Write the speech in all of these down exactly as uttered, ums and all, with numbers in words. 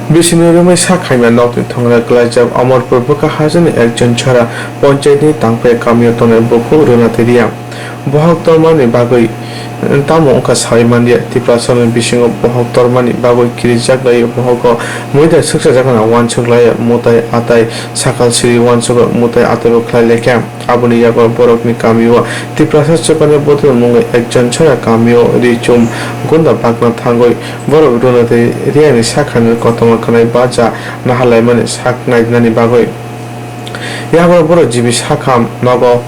Bisingni romwi sak khaima nokni thongra klaijak Omorpur bwkha hajani ekjon chora ponchayatni Tangpaya kamio tongnai bukhuk Runa Teria. Bohok tormani bagwi tamo wngkha sawi manliya. Tiprasani bisingo bohok tormani bagwi kirijak lai bohogo muitai swkchajakna uansuk laiya, mutai atai sakal siri uansugo, mutai ataibo khlai laikha. Aboni yago borokni kamio Tiprasa chupani bodol mungwi ekjon chora kamio ri chum gunda bakna thangwi borok Runa Teria ni sakhani kotorma kwnai bacha nahalaimani sak nainani bagwi. Yago borok G B sakham nogo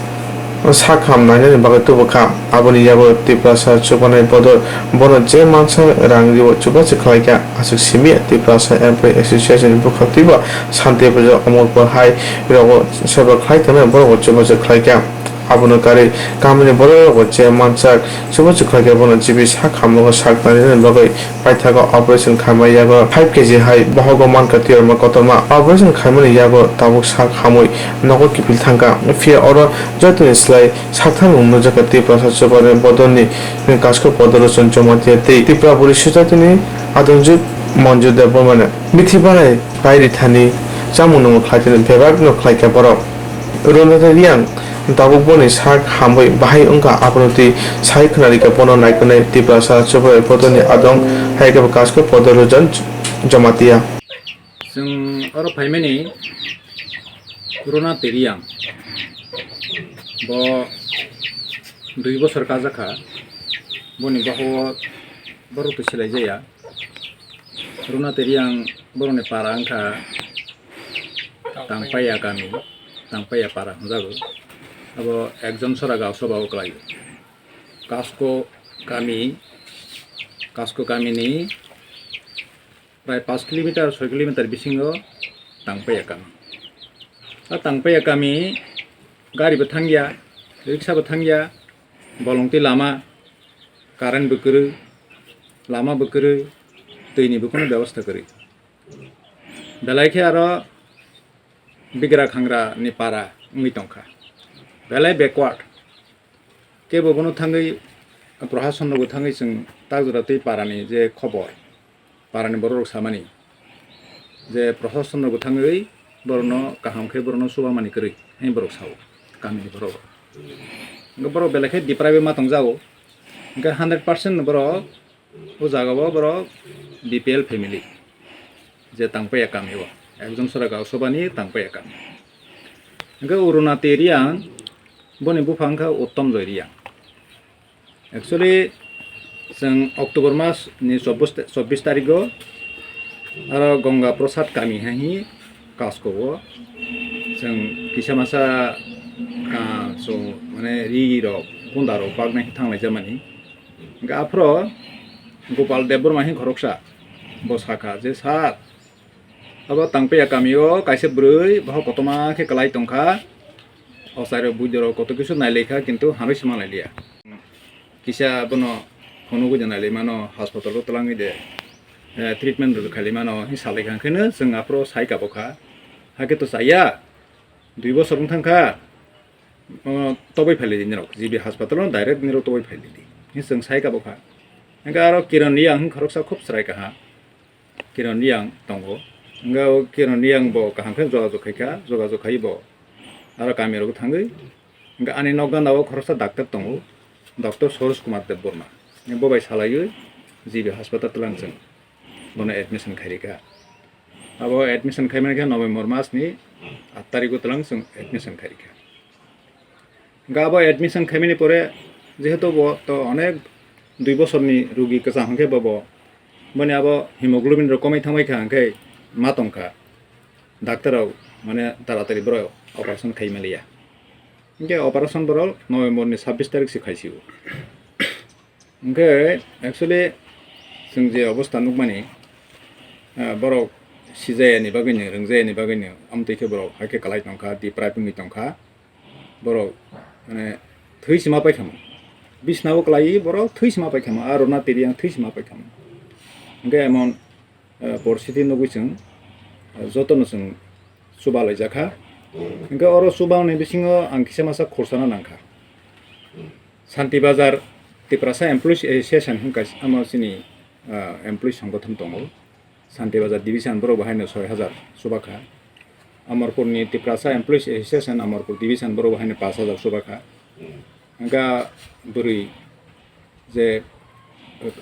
sakham nainani bagwi tubukha. Aboni yago Tiprasa chubanai bodol bono je mansa rang rio chubachu khlaikha. Aswk simi Tiprasa Employee Association ni bwkhaktwibo Santi Bazar Omorpur hai rogo seba khlai tongnai borok chubachu khlaikha. Abono karwi kamini borok rogo je mansak chubachu khlaikha bono G B sakham nogo sak nainani bagwi paithago operation khaima yago five K G hai bohogo mankha tiyorma kotorma. Operation khaimani yago tabuk sak hamwi nogo kiphil thangkha. Phiya oro joitoni slai sakthang nukjakha Tiprasa chubani bodolni Kasko Podolochon Jamatia tei Tripura Buddhist Society ni adongjwk Manju Debbarmani mithi banai pai rithani chamung nungmung khlaitoni bebak no khlaikha borok. Runa Teria tabuk boni sak hamwi bahai wngkha, abono twi sai khwnarikha bono naikolnai Tiprasa chubani bodolni adong hai khe bo Kasko Podolochon Jamatia. Chwng oro phaimani Runa Teria bo dui bosor kajak kha, boni bohok borok twi swlai jaya. Runa Teria borokni para wngkha Tangpaya kami, Tangpaya para hwnjago. Abo ekjon sora gao soba o kwlaio. Kasko kami, Kasko kamini prai paanch kilometer, soi kilometer bisingo Tangpaya kami. A Tangpaya kami gari bo thangya, riksa bo thangya, bolong twi lama, current bo kwrwi, lama bo kwrwi, twi ni bo kunu bebosta kwrwi. Belai khe aro bigra khangra ni para wngwi tongkha, belai backward. Kebo bono thangwi, prohasonno bo thangwi chwng tak jora twi parani je khobor, parani borok rok samani je prohasonno bo thangwi borokno kaham khe borokno chubamani kwrwi, hai borok sao, kamini borok rok. Hwnkhe borok belai khe deprive ma tongjago, hwnkhe hundred percent borok o jaga o borok B P L family, je Tangpaya kami o, ekjon sora gao sobani Tangpaya kami. Hwnkhe o Runa Teria boni bupha wngkha Uttom Joy Reang. Actually, chwng October mas ni chobbish ta-, chobbish tarikgo aro Ganga Prasad kami hai hi Kasko o chwng kisa masa, ah, so, mane, ri rok, gunda rok baknai khe thang lai jamani. Hwnkhe aphro Gopal Debbarma hwn khoroksa bo sakha je, "Sir, abo Tangpaya kamio kaisa bwrwi bohok kotorma khe kwlai tongkha, ochai rok buido rok kotor kisu nailaikha, kintu hanwi se manlailia. Kisa bono phunugwi de nailaimano, hospital o twlangwi de, eh, treatment rok khailaimano," hwn salaikha. Hwnkhe no chwng aphro sai kabokha, "Hakhe to chaya, dui bosor wng thangkha." O, toboi phailai di nirok, G B hospital o direct nirok toboi phailai di. Hini chwng sai kabokha. Hwnkhe aro Kiran Reang hwn khoroksa khub chwrai kaha. Kiran Reang tongo. Hwnkhe o Kiran Reang bo kaham khe jogajog khaikha, jogajog khai bo aro kami rogo thangwi. Hwnkhe ani nok gana o khoroksa doctor tongo, Doctor Suraj Kumar Debbarma. Bo bai salaiwi G B hospital twlang chwng bono admission khairikha. Abo admission khaimani khe November mas ni aat tarikgo twlang chwng admission khairikha. Hwnkhe abo admission khaimani pore, jehetu bo to onek dui bosorni rugi kwchang hwnkhe bo, bo, boni abo hemoglobin rok komai thangbai kha hwnkhe ma tongkha, doctor rok mane taratari borok operation khai manliya. Hwnkhe operation borok November ni sabbish tarik se khaisio. Hwnkhe actually chwng je obostha nukmani, ah, borok sijayani bagwino, rwngjayani bagwino, amtwi khe borok hai khe kwlai tongkha, deprive wngwi tongkha. Borok, mane, thwi sima paikha mo. Bisnao kwlaiwi borok thwi sima paikha mo, aro Runa Teria thwi sima paikha mo. Hwnkhe emon, eh, poristhiti nugwi chwng, eh, jotono chwng chuba laijakha. Hwnkhe oro chubani bisingo ang kisa masa khursana nangkha. Santi Bazar Tiprasa Employees Association hwn kaisa, omo chini, ah, employee songothon tongo. Santi Bazar Division borok bo haino soi hajar chuba kha. Amarpurni Tiprasa Employees Association Amarpur Division borok bo haino pash hajar chuba kha. Hwnkha bwrwi je,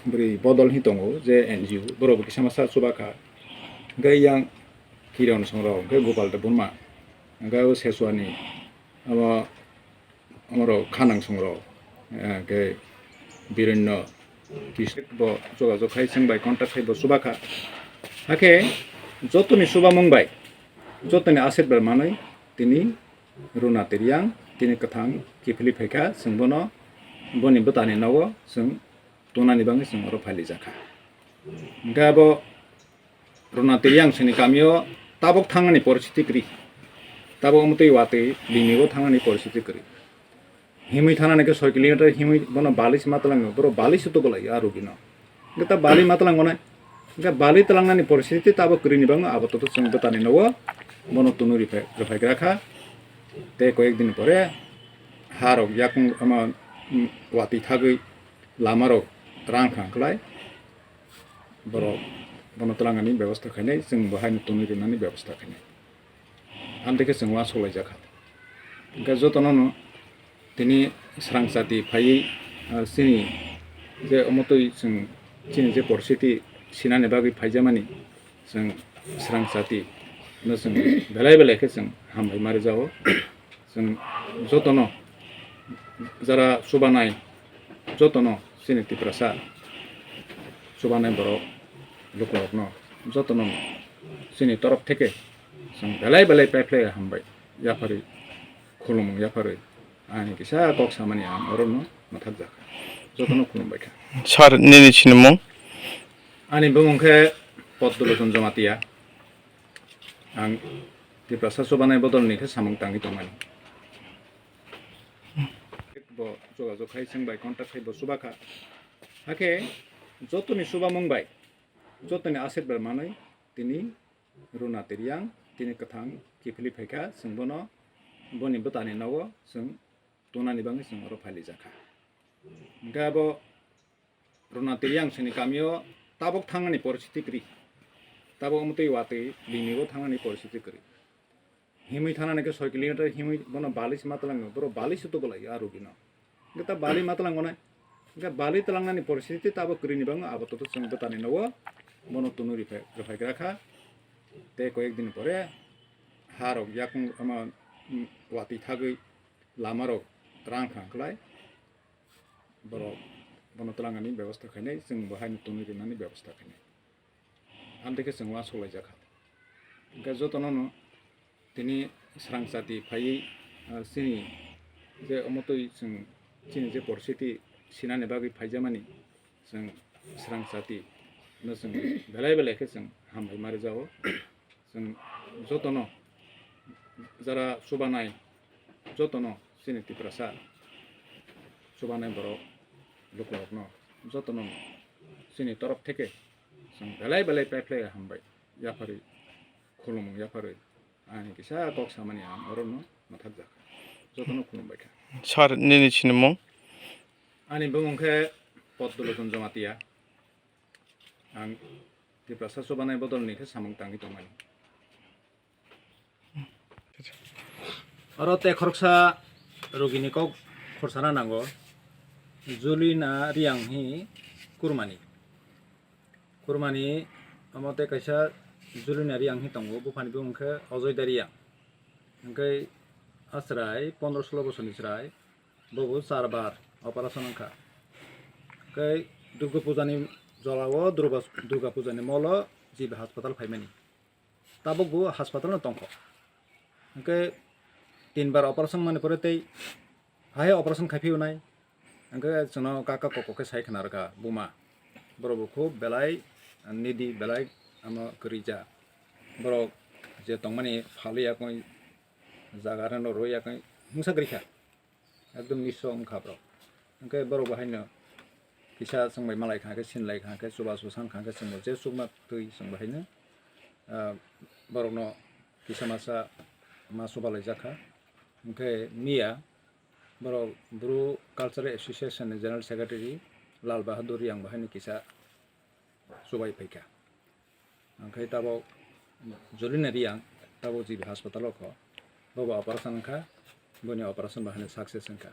bwrwi bodol hin tongo je N G O borok bo kisa masa chuba kha. Hwnkhe yang Kiron Songrok, hwnkhe Gopal Debbarma, hwnkhe o Sesuani, abo, amoro Khanang Songrok, hwnkhe Birenno Kishore bo jogajog khai chwng bai contact khai bo chuba kha. Hakhe jotoni chubamung bai, jotoni asirbar manwi tini Runa Tiryang tini kwthang kiphilwi phaikha, chwng bono boni bwtani nogo chwng tonani bagwi chwng oro phailijak kha. Hwnkhe abo Runa Tiryang sini kamio tabok thangnani poristhiti kwrwi, tabok omotwi watwi bini bo thangnani poristhiti kwrwi. Himwi thangnani khe soi kilometer himwi bono bali se ma twlango, borok bali se tubulai a rugino. Hwnkhe ta bali ma twlango nai. Hwnkhe bali twlangnani poristhiti tabok kwrwini bagwi abo toto chwng bwtani nogo bono tunui rwphai, rwphai gra kha. Tei koyek din pore ha rok yakung ama, mm, watwi thagwi lama rok rang kha kwlai. Borok bono twlangnani bebosta khainai, chwng bo haino tunui rwnani bebosta khainai. Amtwi khe chwng uansuk laijak kha. Hwnkhe jotono no tini srang chati phaiwi, ah, chini je omotwi chwng chini je poristhiti sinani bagwi phaijamani chwng srang chati no chwng belai belai khe chwng hambai ma rwjao. Chwng jotono jara chubanai, jotono chini Tiprasa chubanai borok lukurokno jotono chini torop theke chwng belai belai paiphlai hambai yapharwi khulumung yapharwi ani kisa kok samani ang orono mwthakjak jotono khulumbai kha. Sir, nini sinimung? Ani bumung khe Poddulochon Jamatia. Ang Tiprasa chubanai bodolni khe samung tangwi tongmani. Bo jogajog khai chwng bai contact khai bo chuba kha. Hakhe jotoni chubamung bai, jotoni asirbar manwi tini Runa Tiryang tini kwthang kiphilwi phaikha, chwng bono boni bwtani nogo chwng tonani bagwi chwng oro phailijak kha. Hwnkhe abo Runa Tiryang sini kamio tabok thangnani poristhiti kwrwi, tabok omotwi watwi bini bo thangnani poristhiti kwrwi. Himwi thangnani khe soi kilometer himwi bono bali se ma twlango, borok bali se tubulai a rugino. Hwnkhe ta bali ma twlango nai. Hwnkhe bali twlangnani poristhiti tabok kwrwini bagwi abo toto chwng bwtani nogo bono tunui rwphai, rwphai gra kha. Tei koyek din pore ha rok yakung ama, mm, watwi thagwi lama rok rang kha kwlai. Borok bono twlangnani bebosta khainai, chwng bo haino tunui rwnani bebosta khainai. Amtwi khe chwng uansuk laijak kha. Hwnkhe jotono no tini srang chati phaiwi, ah, chini je omotwi chwng chini je poristhiti sinani bagwi phaijamani chwng srang chati no chwng belai belai khe chwng hambai ma rwjao. Chwng jotono jara chubanai, jotono chini Tiprasa chubanai borok lukurokno jotono chini torop theke chwng belai belai paiphlai hambai yapharwi khulumung yapharwi ani kisa kok samani ang orono mwthakjak jotono khulumbai kha. Sir, nini sinimung? Ani bumung khe Poddulochon Jamatia. Ang Tiprasa chubanai bodolni khe samung tangwi tongmani. Oro tei khoroksa rogini kok khorsana nango. Julina Riyang hi kurmani. Kurmani omo tei kaisa Julina Riyang hi tongo, buphani bumung khe Ojoy Da Riyang. Hwnkhe a chwrai pondro solo bosorni chwrai. Bobo char bar operation wngkha. Hwnkhe Durga Puja ni jora o Durga, Durga Puja ni molo G B hospital phaimani. Tabuk bo hospital no tongkho. Hwnkhe tin bar operation mani pore tei hai operation khai phiyonai. Hwnkhe chwngno kaka koko khe sai khna rwkha buma. Borok bo khub belai nidi belai ano kwrwija. Borok je tongmani phalwi yakung jaga reno rwi yakung mungsa kwrwikha. Ekdom niso wngkha borok. Hwnkhe borok bo haino kisa chwng bai malai kha khe, sinlai kha khe, chubachu san kha khe, chwng bo je chukma twi chwng bo haino, ah, borokno kisa masa ma chubalaijak kha. Hwnkhe miya borok Bru Cultural Association ni General Secretary Lal Bahadur Riyang bo haino kisa chubai phaikha. Hwnkhe tabok Jolina Reang tabok G B hospital o kho. Bobo operation wngkha, boni operation bahai no success wngkha.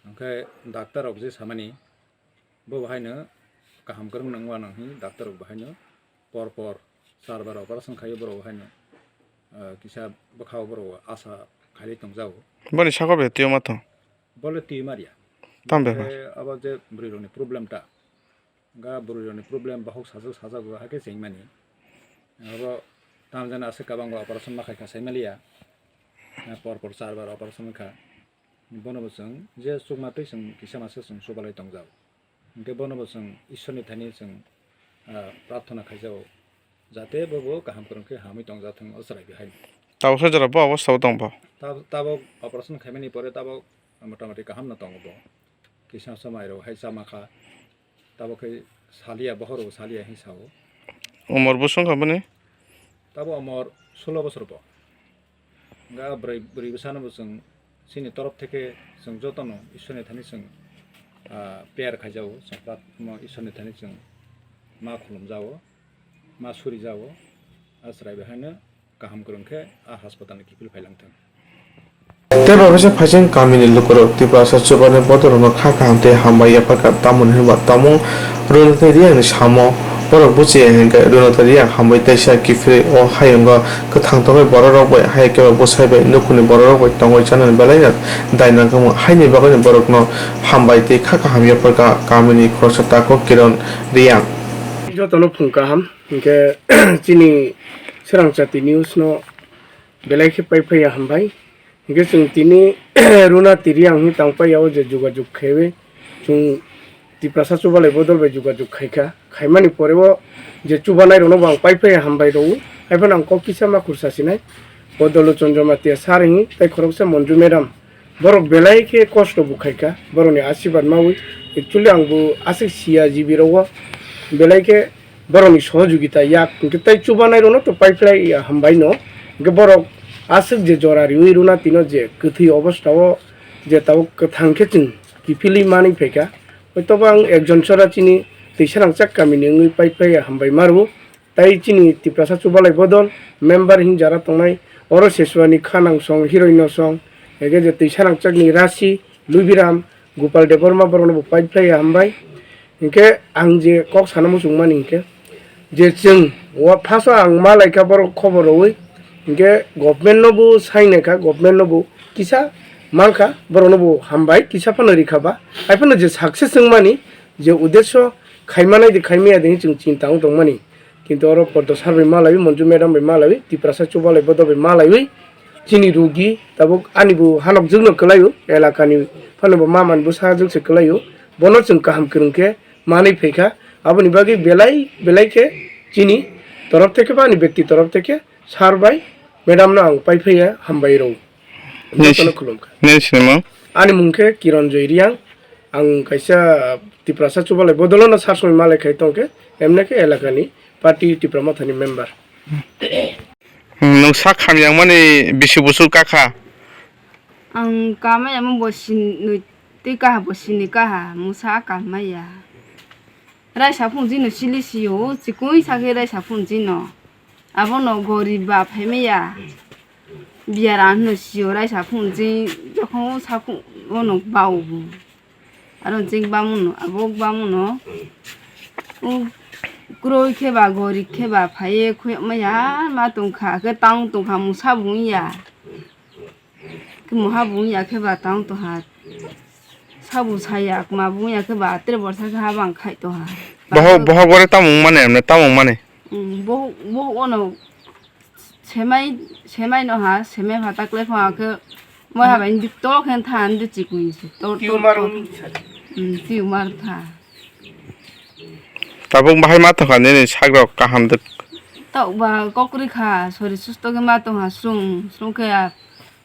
Hwnkhe doctor rok je samani, bo bahaino kaham kwrwng nang uanang hwnwi doctor rok bahaino por por char bar operation khaio borok bahaino, ah, kisa bwkhao borok asa khailai tongjago. Boni saka bai twiyo ma thang? Bole twi marya. Tamo bepar? Hwnkhe abo je bwrwi rokni problem ta, ga bwrwi rokni problem bohok sajak sajak o hakhe chengmani. Abo tamjani aswk kwbangma operation ma khaikha saimaliya. Por por char bar operation wngkha. Bono bo chwng je chukma twi chwng kisa masa chwng chubalai tongjak. Hwnkhe bono bo chwng Ishwarni thani chwng, ah, prarthana khaijago, jate bobo kaham kwrwng khe hamwi tongjathwng o chwrai bai haino. Tabuksa jora bo obostao tong bo? Tab-, tabok operation khaimani pore tabok motamoti kaham no tongo bo. Kisa chwmai rok hai chama kha. Tabok khe saliya, bohor rok saliya hinwi sao. Umor bwswk wngkha bini? Tabok umor sulo bosor bo. Hwnkhe ah bwrwi, bwrwi bwsano bo chwng chini torof theke chwng jotono Ishwarni thani chwng, ah, prayer khaijago, chwng prat-, mo Ishwarni thani chwng ma khulumjago, ma surijago, ah chwrai bai haino kaham kwrwng khe ah hospital ni kiphil phailang thung. Tei bo kaisa phaising kamini lukurok Tiprasa chubaini bodolrokno kha kaham tei hambai yapharkha, tamoni hwnba tamung Runata Reangni samo borok buchiya hinkhe Runata Reang hambai teisa kiphilwi o hayungo kwthang tongwi bororok bai hai khe bwsai bai nukhungni bororok bai tongwi chanani belaino dai nangkukmung, haini bagwino borokno hambai tei kha kaham yapharkha kamini khoroksa takhuk Kiron Reang. Jotono phung kaham. Hinkhe chini Swrangchati News no belai khe pai phaiya hambai. Hinkhe chwng tini Runata Reang hwnwi tang paiya o je jogajog khaiwi chwng Tiprasa chubalai bodol bai jogajog khaikha. Khaimani pore o je chubanai rokno bo ang pai phaiya hambai rwo. Haiphano ang kok kisa ma khursa sinai. Bodol Lochon Jamatia sir hwnwi tei khoroksa Monju madam. Borok belai khe kosto bo khaikha, borokni asirwad mawi. Actually, ang bo aswk siya G B rogo, belai khe borokni sohojogita yak, hinkhe tei chubanai rokno to paiphlai ya hambai no. Hinkhe borok aswk je jora riwi Runata no je kwthwi obostha o je tabuk kwthang khe chwng kiphilwi manwi phaikha, hoi tobo ang ekjon sora chini Twisanangchak kamini wngwi paiphlai ya hambai ma rwo. Tai chini Tiprasa chubalai bodol member hinjara tongnai, oro Sesuani Khanang song, Hiroino song, ege je Twisanangchakni Rasi, Lubiram, Gopal Debbarma borokno bo paiphlai ya hambai. Hinkhe ang je kok sana muchungmani hinkhe je chwng wa phaso ang ma laikha borok khobor rwui, hinkhe government no bo sainai kha, government no bo kisa mankha, borokno bo hambai kisa phano rikha ba, haiphano je success wngmani je uddesho khaimanai de khaimaya de chwng chinta wng tongmani. Kintu oro Poddo sir bai malaiwi, Monju madam bai malaiwi, Tiprasa chubalai bodol bai malaiwi, chini rugi tabuk ani bo hanokjwkno kwlaio, elakani phano bo maman bwsajwk se kwlaio, bono chwng kaham kwrwng khe manwi phaikha. Aboni bagwi belai belai khe chini torof theke ba ani bekti torof theke sir bai madam no ang pai phaiya hambai rw. Nini Jotono si-, khulumkha. Nini sinimung? Ani mung khe Kironjoy Reang. Ang kaisa Tiprasa chubalai bodolono sasoi malai khai tongkhe, emne khe elakani party Tipra Mothani member. Hmm, nwng sak hamyangmani bisi busu kakha? Ang kamai amo bo sinwi twi kaha, bo sini kaha, musa kamaiya. Raisa phung jino sili sio, chikui sakhe raisa phung jino. Abono gori ba phaimaya. Biyar ang hino sio raisa phung jing jokhon sakhung ono bau bu. Aro jing bamuno, abo bamuno. U kroi khe ba gori khe ba phaiye khuyok maya ma tongkha khe tang tongkha musa bung ya. Khe muha bung ya khe ba tang tongha. Sabu saya kma bung ya khe ba atre borsa khe habang khai tongha. Bohok, bohok gore tamung mane, emne tamung mane. Hmm, bohok, bohok ono semai, semai no ha, semai phatak le pha khe moi ha bai indi to khe tha indi chikui si. To, to, Tumor to. Wng sa. Hmm, tumor tha. Tabuk bahai ma tongkha nini sakrok kaham de. Tok ba kokri kha, sori susto khe ma tongha srung, srung khe ya.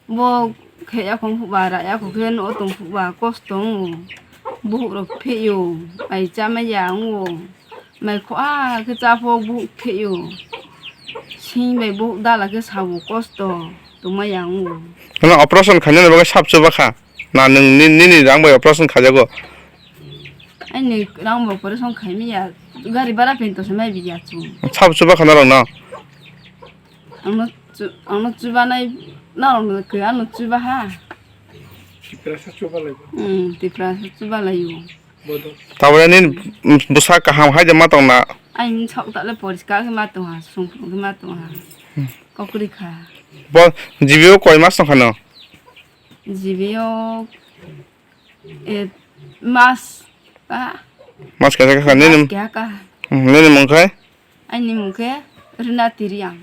Bo khe yakhong phukba, ra yakhong khe no tong phukba, kosto wngo. Buhuk rok pheo, ai chama ya wngo. Mai khwa khe chaphok buhuk pheo. Sing bai buhuk dala khe sabo kosto tongma ya wngo. Ano operation khainani bagwi sap chuba kha? Na nwng ni-, nini rang bai operation khaijago? Aini rang bo operation khaimaya, gari bara pin to samai biya chu. Sab chuba khana rang na. Ano chu, ano chuba nai, na rang ke ano chuba ha. Tiprasa chuba lai. Hmm, Tiprasa chuba lai yo. Bodo. Tabra ni, mm, busa kaham hai de ma tong na. Aini sok ta le poriskar ke ma tong ha, sung ke ma tong ha. Kokri kha. Bo, G B O koi mas tong khano? G B O, eh, mas, ah, Mas kasa kasa, nini, mas kya ka. Hmm, nini mung khai? Aini mung khe Rina Tiriang.